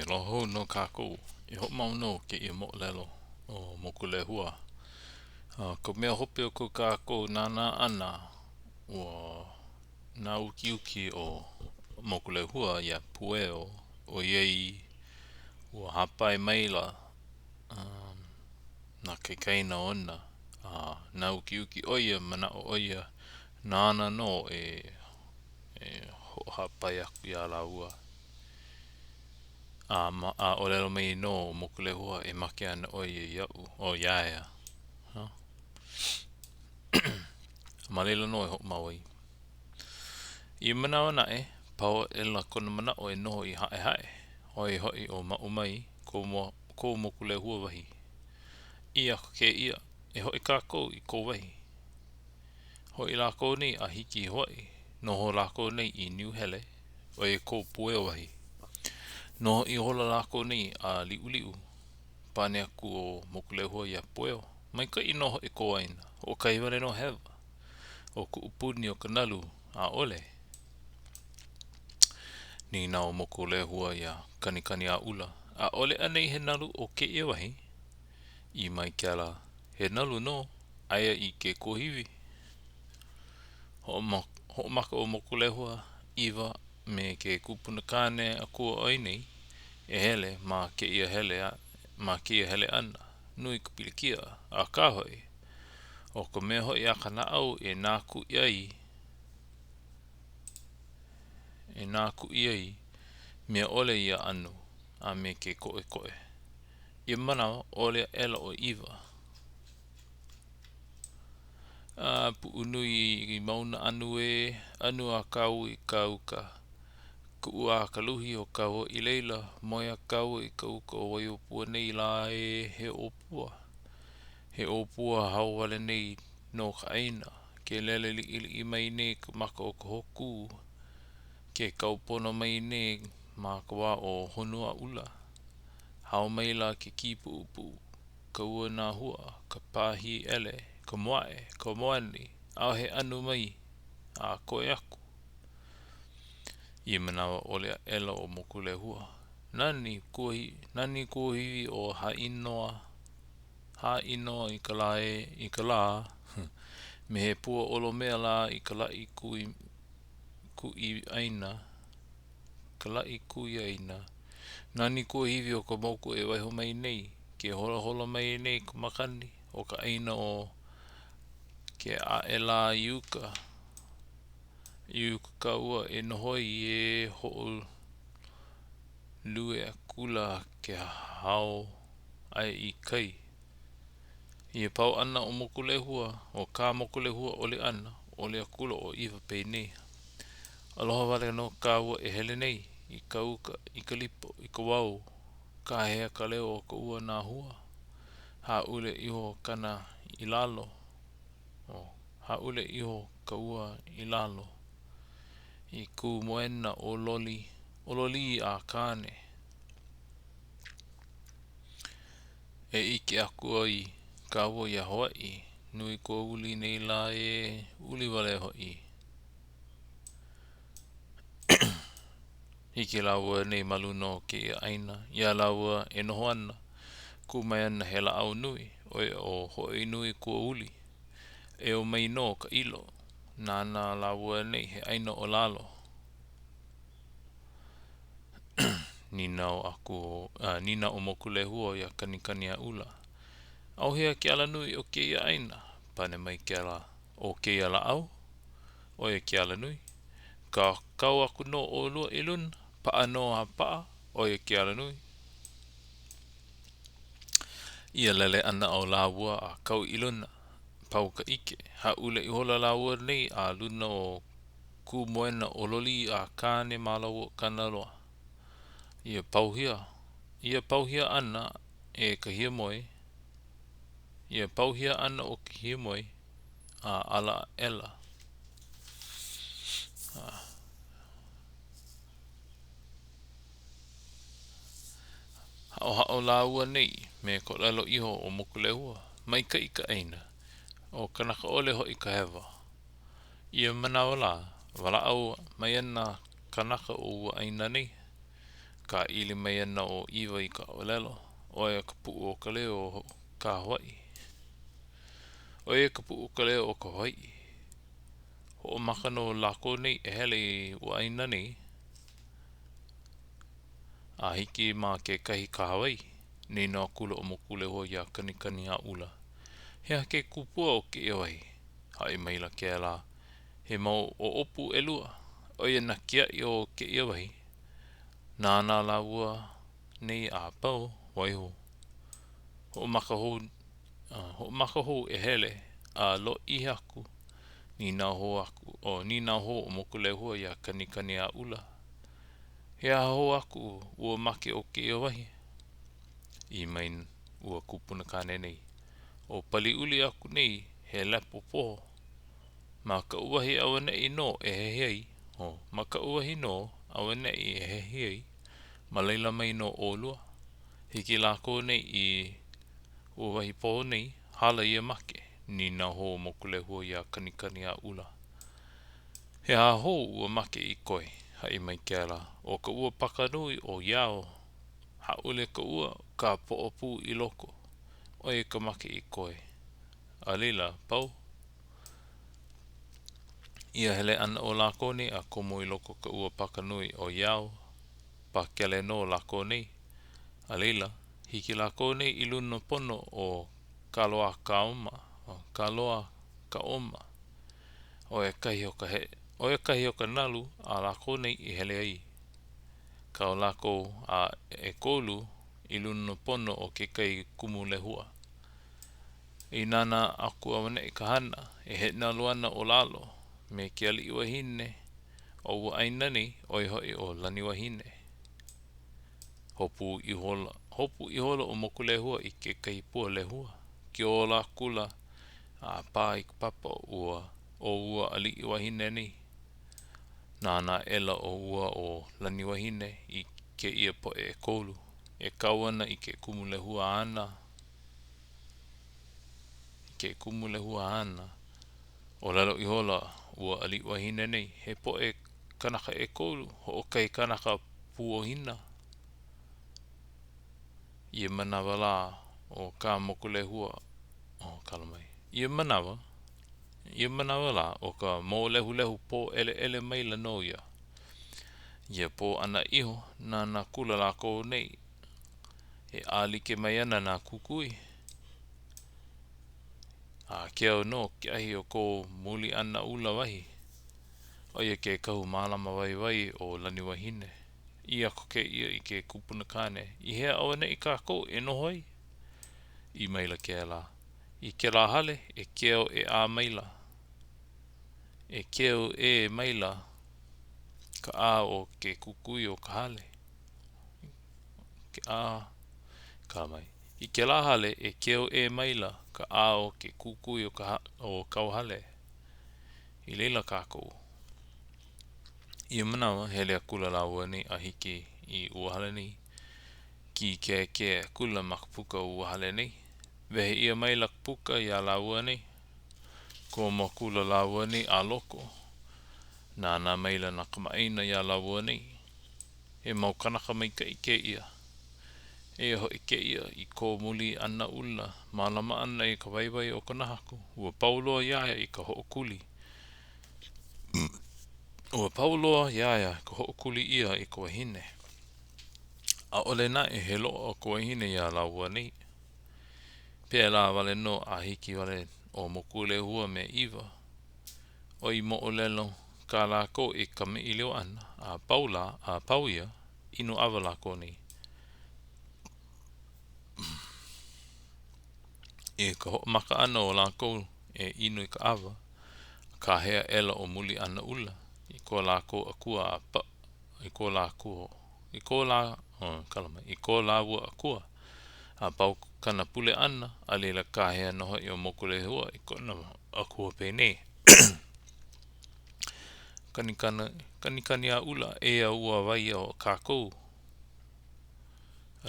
aloha hou nō kākou. E hoʻomau nō kēia moʻolelo o Mokulehua. A ka mea hope o ko kākou nānā ʻana, ua nāukiuki ʻo Mokulehua iā Pueo ʻoiai ua hāpai maila um, nā kaikaina ona a nāukiuki ʻo ia, manaʻo ʻo ia nāna nō e e hoʻohāpai aku iā lāua. A, ma, a ʻōlelo mai nō ʻo Mokulehua e make ana ʻo ia iaʻu, o iā ia. Huh? Ma laila nō e hoʻomau ai. I ia manawa naʻe, pau aʻela kona manaʻo e noho i Haʻehaʻe, ʻo ia hoʻi ʻo Maʻumai, ko, ko Mokulehua wahi. ʻĪ aku kēia, E hoʻi kākou i kou wahi. Hoʻi lākou nei a hiki i Hawaii. Noho lākou nei i Niuhele, ʻo ia ko Pueo wahi. Noho ihola lākou nei a liʻuliʻu. Pane aku ʻo Mokulehua iā Pueo, Maikaʻi nō hoʻi kou ʻāina, hoʻokahi wale nō hewa. ʻO kuʻu puni o ka nalu, ʻaʻole. Nīnau ʻo Mokulehua iā Kanikaniaʻula, ʻAʻole anei he nalu o kēia wahi? ʻĪ mai kēlā, He nalu nō, aia i ke kuahiwi. Hoʻomaka ʻo Mokulehua, ʻIwa, me ke kupuna kāne akua ʻoi nei e hele ma kēia hele ma kēia hele ʻana. Nui ka pilikia, akā hoʻi, ʻo ka mea hoʻi a ka naʻau e nākuʻi ai, e nākuʻi ai, mea ʻole ia anu a me ke koʻekoʻe. Ia manawa, ʻoli aʻela ʻo ʻIwa. A puʻu nui i mauna anu ē, anu a kāua i ka uka. Kuʻu a ka luhi o kāua i laila, moe a kāua i ka uka o Waiʻōpua nei lā ē, he ʻōpua. He ʻōpua hao wale nei nō ka ʻāina. Ke lele liʻiliʻi mai nei ka maka o ka hōkū. Ke kau pono mai nei ma ka wā o Honuaʻula. Hao maila ke kīpuʻupuʻu, ka ua nā hua, ka pāhī ʻele, ka Moaʻe, ka moani, ʻaʻohe anu mai a koe aku. Ia manawa ʻoli aʻela ʻo Mokulehua. Nani kuahiwi, nani kuahiwi ʻo Hāʻinoa, Hāʻinoa i ka lā e, i ka lā, me he pua olomea lā i ka laʻi kui, kuʻi ʻāina. Ka laʻi kui ʻāina. Nani kuahiwi o ka moku e waiho mai nei, ke holoholō mai nei ka makani o ka ʻāina o ke aʻe lā i uka. I uka kāua e noho ai e hōʻuluʻe akula ke hao aʻe i kai. Ia pau ʻana o Mokulehua, o kā Mokulehua ʻoli ʻana, ʻoli akula ʻo ʻIwa penei, Aloha wale nō kāua e hele nei, i ka uka, i ka lipo, i ka wao, kāhea ka leo o ka ua nā hua, hāʻule iho kana i lalo, oh, hāʻule iho ka ua i lalo, i kū moena ʻōloli, ʻololī a Kāne. E ʻike aku ai kāua iā Hawaiʻi, nui kua uli nei lā ē, uli wale hoʻi. Hiki lāua nei ma luna o kēia ʻāina, iā lāua e noho ana, kū mai ana he lāʻau nui, ʻo ia ʻo Hoʻoinuikuauli. ʻEo mai nō ka ʻilo, nānā lāua nei he ʻāina ʻo lalo. Nīnau aku, a nīnau ʻo Mokulehua iā Kanikaniaʻula, ʻAuhea ke alanui o kēia ʻāina? Pane mai kēlā, ʻO kēia lāʻau? ʻO ia ke alanui. Ka kau aku nō ʻolua i luna, paʻa nō a paʻa, ʻo ia ke alanui. Ia lele ʻana o lāua a kau i luna, pau ka ʻike, hāʻule ihola lāua nei a luna o Kū moena ʻololī a Kāne mā lāua ʻo Kanaloa. Ia pauhia, ia pauhia ʻana e ka hiamoe, ia pauhia ʻana o ka hiamoe, a ala aʻela. Haʻohaʻo lāua nei me ka ʻōlelo iho o Mokulehua, maikaʻi ka ʻāina, ʻo kanaka ʻole hoʻi ka hewa. Ia manawa lā, walaʻau mai ana kānaka o ua ʻāina nei. Kāʻili mai ana ʻo ʻIwa i ka ʻōlelo, ʻO ia ka puʻu o ka leo o ka Hawaiʻi. ʻO ia ka puʻu o ka leo o ka Hawaiʻi. Hoʻomaka nō lākou nei e hele i ua ʻāina nei a hiki ma kekahi kahawai. Nīnau akula ʻo Mokulehua iā Kanikaniaʻula, He aha ke kupua o kēia wahi? Haʻi maila kēlā, He mau ʻoʻopu ʻelua, ʻo ia nā kiaʻi o kēia wahi. Nānā lāua nei a pau, waiho. Hoʻomaka hou, hoʻomaka hou e hele a lōʻihi aku. Nīnau hou aku, oh, nīnau hou ʻo Mokulehua iā Kanikaniaʻula, He aha hou aku ua make o kēia wahi? ʻĪ mai ua kupuna kāne nei, O Paliuli aku nei he lepo poho. Ma kaʻu wahi auaneʻi nō e hehi ai, oh, ma kaʻu wahi nō auaneʻi e hehi ai, ma laila mai nō ʻolua. Hiki lākou nei i ua wahi poho nei, hala ia make, nīnau hou ʻo Mokulehua iā Kanikaniaʻula. He aha hou ua make i koe? Haʻi mai kēlā, ʻo ka ua paka nui ʻo Iao. Hāʻule ka ua, kāpoʻo pū i loko. ʻO ia ka make i koe. A laila, pau. Ia hele ʻana o lākou nei a komo i loko o ka ua paka nui ʻo Iao, pakele nō lākou nei. A laila, hiki lākou nei i luna pono o Kaloakaoma, Kaloakaoma, ʻo ia kahi o ka ʻo ia kahi o ka nalu a lākou nei i hele ai. Kau lākou a ʻekolu i luna pono o kekahi kumu lehua. I nānā aku auaneʻi ka hana, e heʻenalu ana ʻo lalo me ke aliʻi wahine o ua ʻāina nei, ʻo ia hoʻi ʻo Laniwahine. Hopu ihola, hopu ihola ʻo Mokulehua i kekahi pua lehua, kiola akula a pā i ka papa ua o ua aliʻi wahine nei. Nānā aʻela ʻo ua ʻo Laniwahine i kēia poʻe ʻekolu e kau ana i ke kumu lehua āna. I ke kumu lehua āna, ʻōlelo ihola ua aliʻi wahine nei, he poʻe kanaka ʻekolu, hoʻokahi kanaka puohina. Ia manawa lā, ʻo kā Mokulehua, oh, kala mai. Ia manawa, ia manawa lā, ʻo ka mōlehulehu pōʻeleʻele maila nō ia. Ia pō ʻana iho, nānā akula lākou nei E ʻālike mai ana nā kukui. A keu nō ke ahi o ko Muliʻanaʻula wahi. ʻO ia ke kahu mālama waiwai o Laniwahine. ʻĪ aku kēia i ke kupuna kāne, I hea auaneʻi kākou e noho ai? ʻĪ maila kēlā, I kēlā hale e keu ʻē maila. E keu ʻē maila ka ʻā o ke kukui o ka hale. Ke ʻā kala mai. I kēlā hale e keu ʻē maila ka ʻā o ke kukui o ka o kauhale. I laila kākou. Ia manawa, hele akula lāua nei a hiki i ua hale nei. Kīkēkē akula ma ka puka o ua hale nei. Wehe ʻia maila ka puka iā lāua nei. Komo akula lāua nei a loko. Nānā maila nā kamaʻāina iā lāua nei. He mau kanaka maikaʻi kēia. Eia hoʻi kēia i ko Muliʻanaʻula mālama ʻana i ka waiwai o kona haku, ua pau loa iā ia i ka hoʻokuli. Ua pau loa iā ia ka hoʻokuli ʻia i ka wahine. ʻAʻole naʻe he loaʻa o ka wahine iā lāua nei. Pēlā wale nō a hiki wale ʻo Mokulehua me ʻIwa. ʻOi moʻolelo kā lākou e kamaʻilio ana, a pau lā, a pau ia, inu ʻawa lākou nei. I ka hoʻomaka ʻana o lākou e inu i ka ʻawa, kāhea aʻela ʻo Muliʻanaʻula i ko lākou akua a pa, i ko lākou, i ko lā, oh, kala mai, i ko lāua akua. A pau kāna pule ʻana, a laila kāhea nō hoʻi ʻo Mokulehua i kona akua penei. Kanikani, Kanikaniaʻula, eia ua wai o kākou.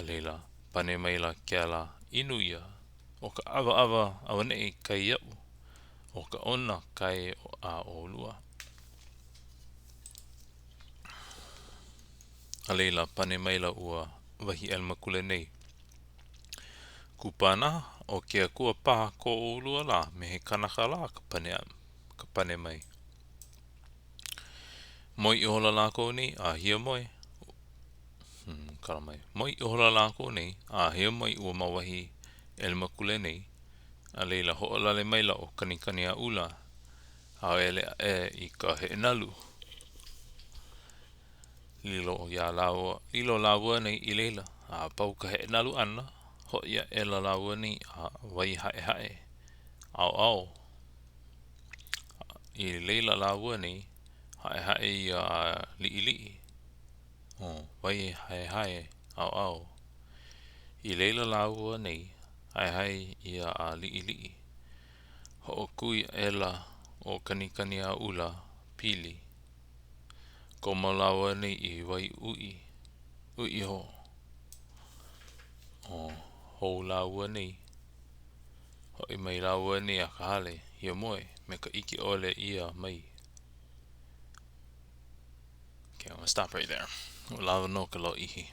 A laila, pane maila kēlā, inu ia, ʻo ka ʻawaʻawa auaneʻi kai iaʻu, ʻo ka ʻona kai a ʻolua. A laila, pane maila ua wahi ʻelemakule nei, Kupanaha, ʻo ke akua paha ko ʻolua lā, me he kanaka lā ka pane, ka pane mai. Moe ihola lākou nei a hiamoe. Hmm, kala mai. Moe ihola lākou nei a hiamoe ua mau wahi ʻelemakule nei, a laila hoʻolale maila ʻo Kanikaniaʻula a hele aʻe i ka heʻenalu. Lilo iā lāua, lilo lāua nei i laila, a pau ka heʻenalu ʻana, hoʻi aʻela lāua nei a Waihaʻehaʻe, ʻaoʻao. I laila lāua nei, haʻehaʻe ia a liʻiliʻi. Oh, Waihaehae, ʻaoʻao. I laila lāua nei, haehae ia a liʻiliʻi. Hoʻokui aʻela ʻo Kanikaniaʻula, pili. Komo lāua nei i wai uʻi, uʻi ho, o, hou lāua nei. Hoʻi mai lāua nei a ka hale, hiamoe, me ka ʻike ʻole ʻia mai. Okay, I'm gonna stop right there. Ua lawa nō ka lōʻihi.